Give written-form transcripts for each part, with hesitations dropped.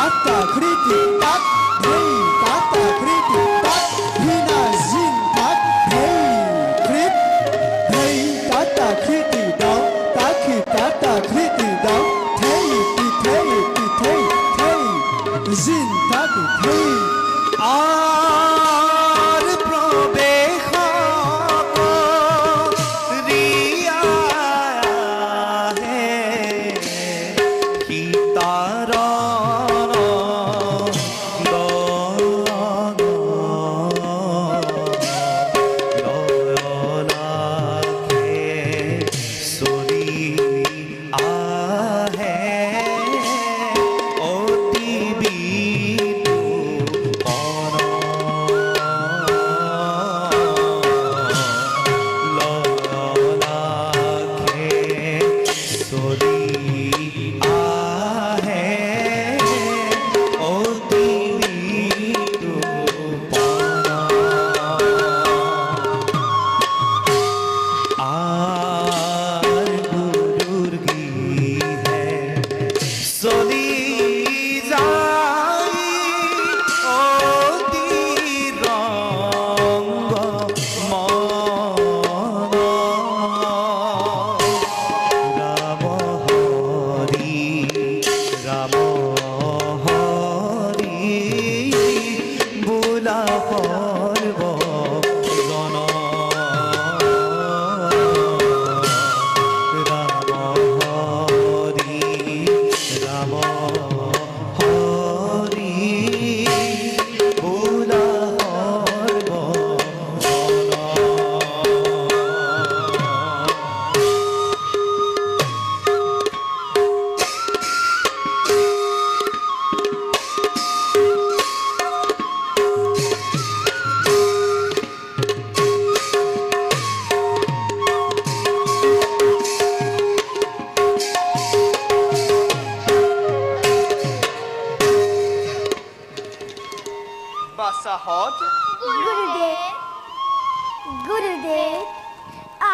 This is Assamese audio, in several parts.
তাতা কৃতি তাত ধেই তাতা কৃতি তাত ভিনা জিন তাত ধেই কৃত ধেই তাতা কৃতি দাও তাকি তাতা কৃতি দাও ধেই তি ধেই তি ধেই ধেই জিন তাক ধেই আর প্রবেশ রিয়া হে সীতার চলি আহে অতি বিতোপন ললাখে চলি আহে অতি বিতোপন আর গুরুর গৃহে চলি যাই অতি রঙ্গ মন রাম হরি রাম হরি বোলা সর্ব জন রাম হরি রাম হরি বোলা সর্ব জন। বাসাহত গুরুদেব, গুরুদেব,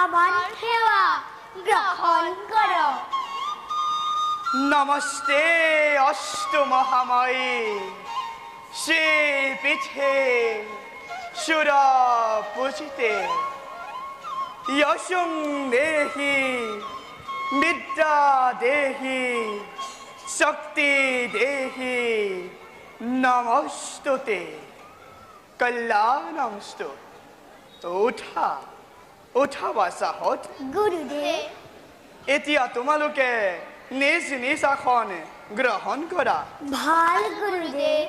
আমার সেৱা গ্ৰহণ কৰক। নমস্তে অস্তু মহামায়ী শ্রী পীঠে সুর পূজিতে যশং দেহি বিদ্যা দেহি শক্তি দেহি নমস্তুতে কল্যাণমস্তু। উঠা উঠা বাসাহত। গুৰুদেৱ, এতিয়া তোমালোকে নিজ নিজ আসন গ্ৰহণ কৰা। ভাল গুৰুদেৱ।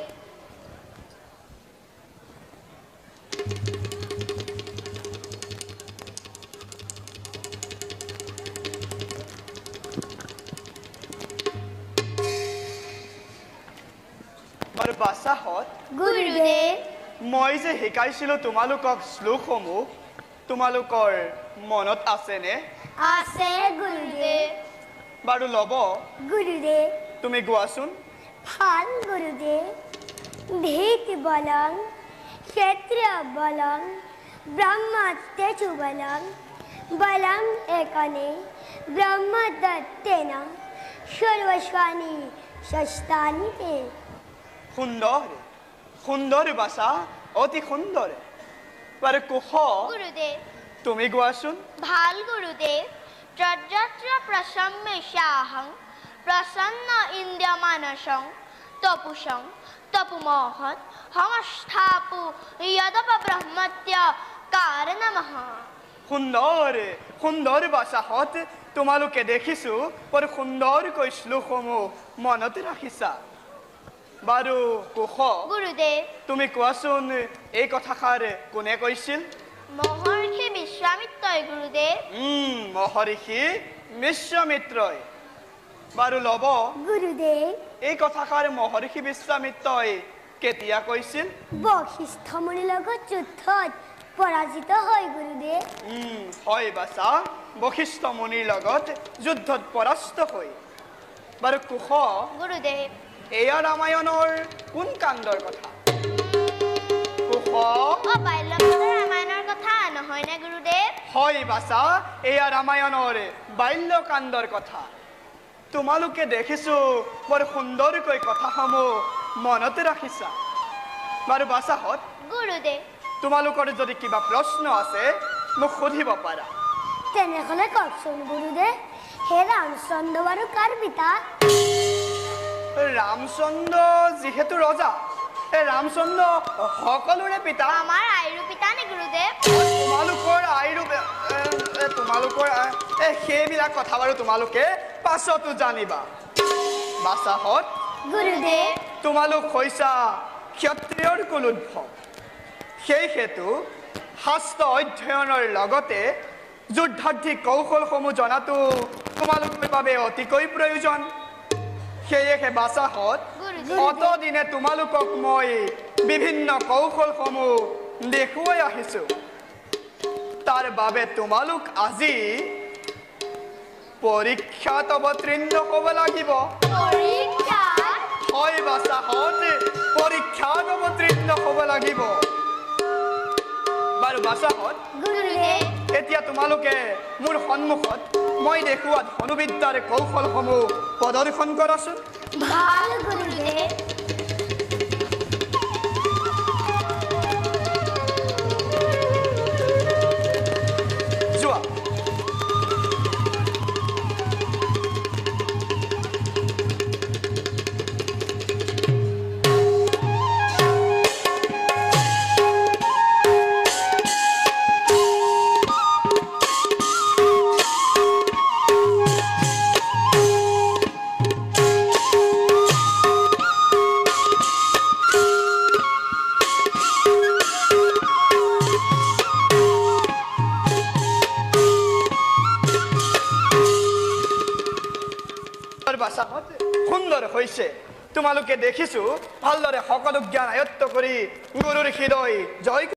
আৰু বাসাহত, গুৰুদেৱ, মই যে শিকাইছিলো তোমালোকক শ্লোকসমূহ, তোমালোকৰ মনত আছেনে? আছে গুৰুদেৱ। বাৰু ল'ব, গুৰুদেৱ, তুমি গোৱাচোন। ভাল গুৰুদেৱ। ভীত বলং ক্ষেত্ৰ বলং ব্ৰহ্মতেজু বলং বলং একনে ব্ৰহ্মদত্তেন সৰ্বস্বানি ষষ্ঠানি তে। সুন্দৰ সুন্দৰ বাসা, অতি সুন্দৰ। বাৰু কোষ, গুৰুদেৱ, তুমি গোৱাচোন। ভাল গুৰুদেৱ। তযত্ৰ প্ৰসম্যস্যাহং প্ৰসন্ন ইন্দ্যমানসং তপুসং তপুমহৎ সমস্থাপু যদপ ব্ৰহ্মত্য কাৰণমঃ। সুন্দৰ সুন্দৰ বাসাহত, তোমালোকে দেখিছো বৰ সুন্দৰকৈ শ্লোকসমূহ মনত ৰাখিছা। বাৰু কোষ, গুৰুদেৱ, তুমি কোৱাচোন এই কথাষাৰ কোনে কৈছিল? মহৰ্ষি বিশ্বামিত্ৰই গুৰুদেৱ। মহৰ্ষি বিশ্বামিত্ৰই। বাৰু ল'ব, গুৰুদেৱ, এই কথাষাৰ মহৰ্ষি বিশ্বামিত্ৰই কেতিয়া কৈছিল? বশিষ্ঠ মুনিৰ লগত যুদ্ধত পৰাজিত হয় গুৰুদেৱ। হয় বাছা, বশিষ্ঠ মুনিৰ লগত যুদ্ধত পৰাস্ত হৈ। বাৰু কোষ, গুৰুদেৱ, এয়া ৰামায়ণৰ কোন কাণ্ডৰ কথা? কোষ, বাল্যকাণ্ডৰ ৰামায়ণৰ কথা নহয়নে গুৰুদেৱ? হয় বাছা, এয়া ৰামায়ণৰ বাল্যকাণ্ডৰ কথা। তোমালোকে দেখিছো বৰ সুন্দৰকৈ কথাসমূহ মনতে ৰাখিছা। বাৰু বাচাহত, গুৰুদেৱ, তোমালোকৰ যদি কিবা প্ৰশ্ন আছে মোক সুধিব পাৰা। তেনেহ'লে কওকচোন গুৰুদেৱ, হে ৰামচন্দ্ৰ বাৰু কাৰ পিতা? ৰামচন্দ্ৰ যিহেতু ৰজা, এই ৰামচন্দ্ৰ সকলোৰে পিতা। আমাৰ আইৰো পিতা নে গুৰুদেৱ? তোমালোকৰ আইৰো, তোমালোকৰ সেইবিলাক কথা বাৰু তোমালোকে পাছতো জানিবা। বাচাহত, গুৰুদেৱ, তোমালোক হৈছা ক্ষত্ৰিয়ৰ কুলোদ্ভৱ, সেই হেতু শাস্ত্ৰ অধ্যয়নৰ লগতে যুদ্ধাৰ্থী কৌশলসমূহ জনাটো তোমালোকৰ বাবে অতিকৈ প্ৰয়োজন। সেয়েহে বাচাহত, অতদিনে তোমালোকক মই বিভিন্ন কৌশলসমূহ দেখুৱাই আহিছো, তাৰ বাবে তোমালোক আজি পৰীক্ষাত অৱতীৰ্ণ হ'ব লাগিব। হয় বাচাহত, পৰীক্ষাত অৱতীৰ্ণ হ'ব লাগিব। বাৰু বাচাহত, এতিয়া তোমালোকে মোৰ সন্মুখত মই দেখুওৱা ধনুবিদ্যাৰ কৌশলসমূহ প্ৰদৰ্শন কৰাচোন। ভাল গুৰুদেৱ। যোৱা। সুন্দৰ হৈছে, তোমালোকে দেখিছো ভালদৰে সকলো জ্ঞান আয়ত্ত কৰি গুৰুৰ হৃদয় জয়